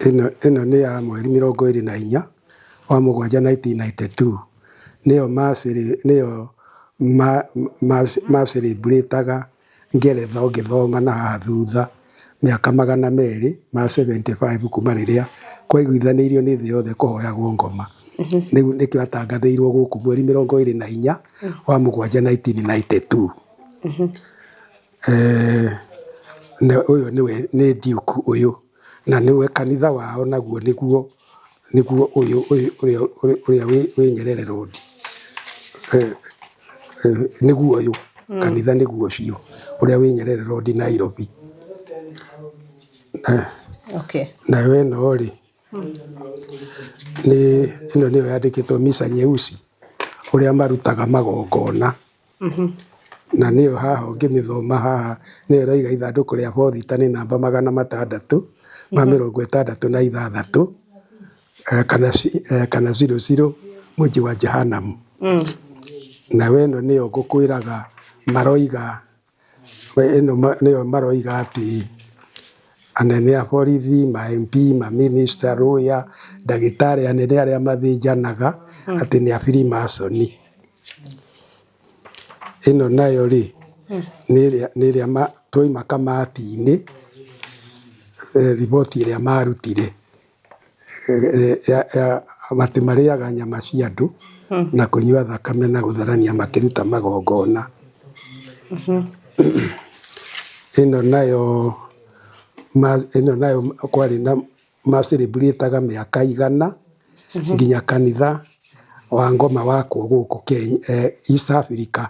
Ĩno nĩ ya mweri 24 wa mũgwanja 1992, nĩyo nĩyo ma celebrate aga Ngeretha ũngĩthoma na haha thutha mĩaka 275 kuma rĩrĩa kwaiguithanĩirio nĩ thĩ yothe kũhoyagwo ngoma. Rĩu nĩkĩo atangathĩirwo gũkũ mweri 24 wa mũgwanja 1992. Na ũyũ nĩwe nĩ Duke ũyũ na nĩwe kanitha wao naguo nĩguo nĩguo ũyũ ũrĩa ũrĩa wĩ Nyerere Road. Nĩguo ũyũ kanitha nĩguo ũcio ũrĩa wĩ Nyerere Road Nairobi. Nayo ĩno rĩ, nĩ ĩno nĩyo yandĩkĩtwo Misa Nyeusi ũrĩa marutaga magongona. Na nĩyo haha ũngĩmĩthoma haha nĩyo ĩroiga ithandũkũ rĩa bothita nĩ namba 666 kana 00 mũji wa Jehanamu. Nayo ĩno nĩyo ngũkwĩraga maroiga, ĩno nĩyo maroiga atĩ anene a borithi, ma MP, ma minister, lawyer, ndagĩtarĩ anene arĩa mathĩnjanaga atĩ nĩ a Freemason. Ĩno nayo rĩ, nĩ ĩrĩa nĩ ĩrĩa twauma kamati-inĩ, riboti ĩrĩa marutire ya atĩ marĩaga nyama cia andũ na kũnyua thakame na gũtharania makĩruta magongona. Ĩno nayo ĩno nayo kwarĩ na ma celebrate aga mĩaka 100 nginya kanitha wa ngoma wakwo gũkũ Kenya, East Africa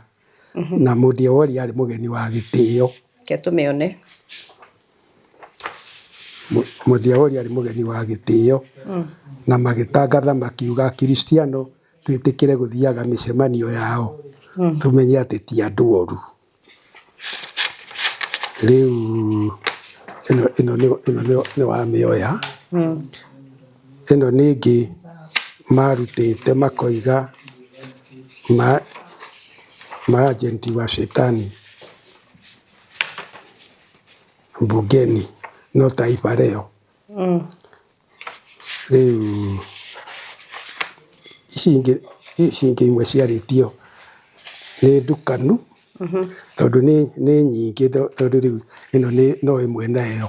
na Mũndĩ Owori arĩ mũgeni wa gĩtĩo. Reke tũmĩone. Mũndĩ Owori arĩ mũgeni wa gĩtĩo na magĩtangatha makiuga Akristiano twĩtĩkĩre gũthiaga mĩcemanio yao tũmenye atĩ ti andũ oru. Rĩu ĩno ĩno ĩno nĩ wamĩoya, ĩno nĩ ĩngĩ marutĩte makoiga ma agent wa shetani bungeni no Taifa Leo. Rĩu ici ingĩ ici ingĩ imwe ciarĩtio nĩ ndukanu tondũ nĩ nĩ nyingĩ tondũ rĩu ĩno nĩ no ĩmwe na ĩyo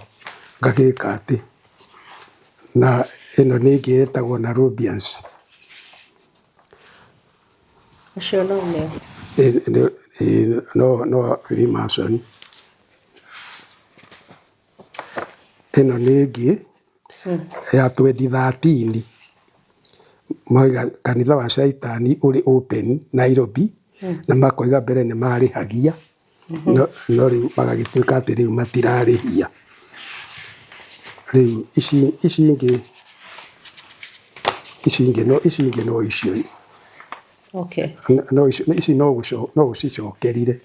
ngagĩka atĩ. Na ĩno nĩ ĩngĩ ĩtagwo Nairobians. Ũcio no nĩ? No no Freemason. Ĩno nĩ ĩngĩ ya 2013 mauga kanitha wa caitani ũrĩ open Nairobi na makoiga mbere nĩ marĩhagia no rĩu magagĩtuĩka atĩ rĩu matirarĩhia. Rĩu ici ici ingĩ ici ingĩ no ici ingĩ no icio. No ici no ũcicokerire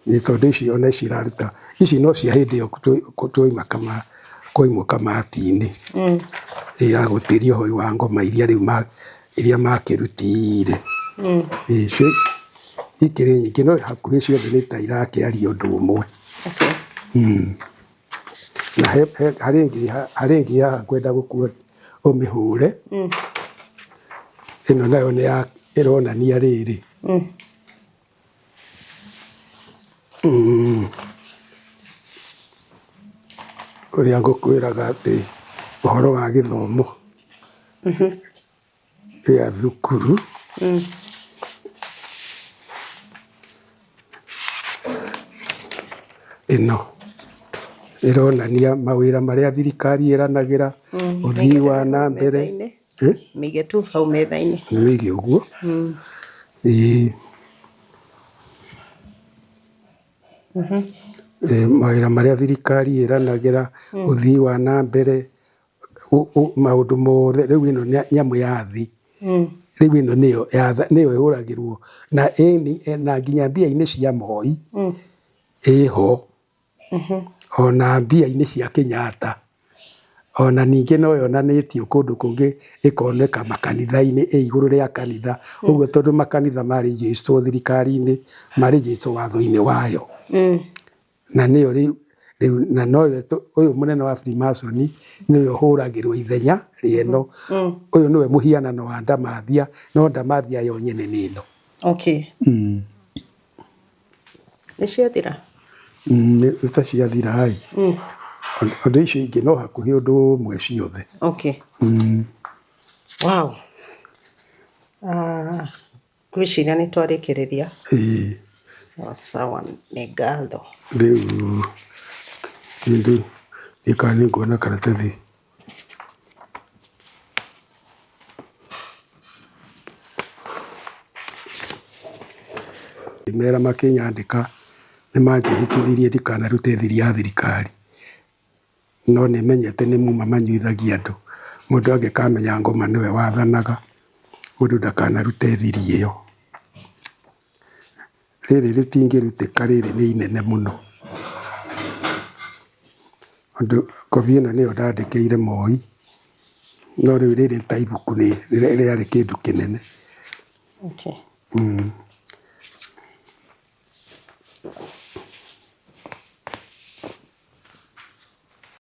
nĩ tondũ ici ona ici iraruta ici no cia hĩndĩ ĩyo twauma kwaimwo kamati-inĩ ya gũtuĩria ũhoro wa ngoma iria rĩu iria makĩrutire. Icio ikĩrĩ nyingĩ no hakuhĩ ciothe nĩ ta irakĩaria ũndũ ũmwe. Na harĩ ĩngĩ harĩ ĩngĩ haha ngwenda gũkua ũmĩhũre, ĩno nayo nĩ ya ĩronania rĩrĩ, ũrĩa ngũkwĩraga atĩ ũhoro wa gĩthomo gĩa thukuru. Ĩno ĩronania mawĩra marĩa thirikari ĩranagĩra, ũthii wa na mbere. Mĩige tu hau metha-inĩ. Mĩige ũguo. Ĩĩ. Mawĩra marĩa thirikari ĩranagĩra, ũthii wa na mbere, maũndũ mothe rĩu ĩno nyamũ ya thĩ rĩu ĩno nĩyo nĩyo ĩhũragĩrwo na ĩni na nginya mbia-inĩ cia Moi ĩho ona mbia-inĩ cia Kenyatta ona ningĩ no yonanĩtio kũndũ kũngĩ ĩkoneka makanitha-inĩ ĩ igũrũ rĩa kanitha ũguo tondũ makanitha marĩnjĩcitwo thirikari-inĩ marĩnjĩcitwo watho-inĩ wayo. Na nĩyo rĩu Rĩu na nowe ũyũ mũnene wa Freemason nĩwe ũhũragĩrwo ithenya rĩa ĩno. Ũyũ nĩwe mũhianano wa ndamathia, no ndamathia yo nyene nĩ ĩno. Nĩ ciathira? Nĩ ta ciathira ĩ. Ũndũ icio ingĩ no hakuhĩ ũndũ ũmwe ciothe. Wow. Ah, ngwĩciria nĩ twarĩkĩrĩria. Ĩĩ. Sawa sawa, nĩ ngatho. Rĩu kĩndũ gĩka nĩ nguona karatathi. Mera makĩnyandĩka nĩ manjĩhĩtithirie ndikanarute thiri ya thirikari, no nĩ menyete nĩ muma manyuithagia andũ. Mũndũ angĩkamenya ngoma nĩwe wathanaga, mũndũ ndakanarute thiri ĩyo. Rĩrĩ rĩtingĩrutĩka, rĩrĩ nĩ inene mũno. Ũndũ kobi ĩno nĩyo ndandĩkĩire Moi, no rĩu rĩrĩ ta ibuku rĩarĩ kĩndũ kĩnene.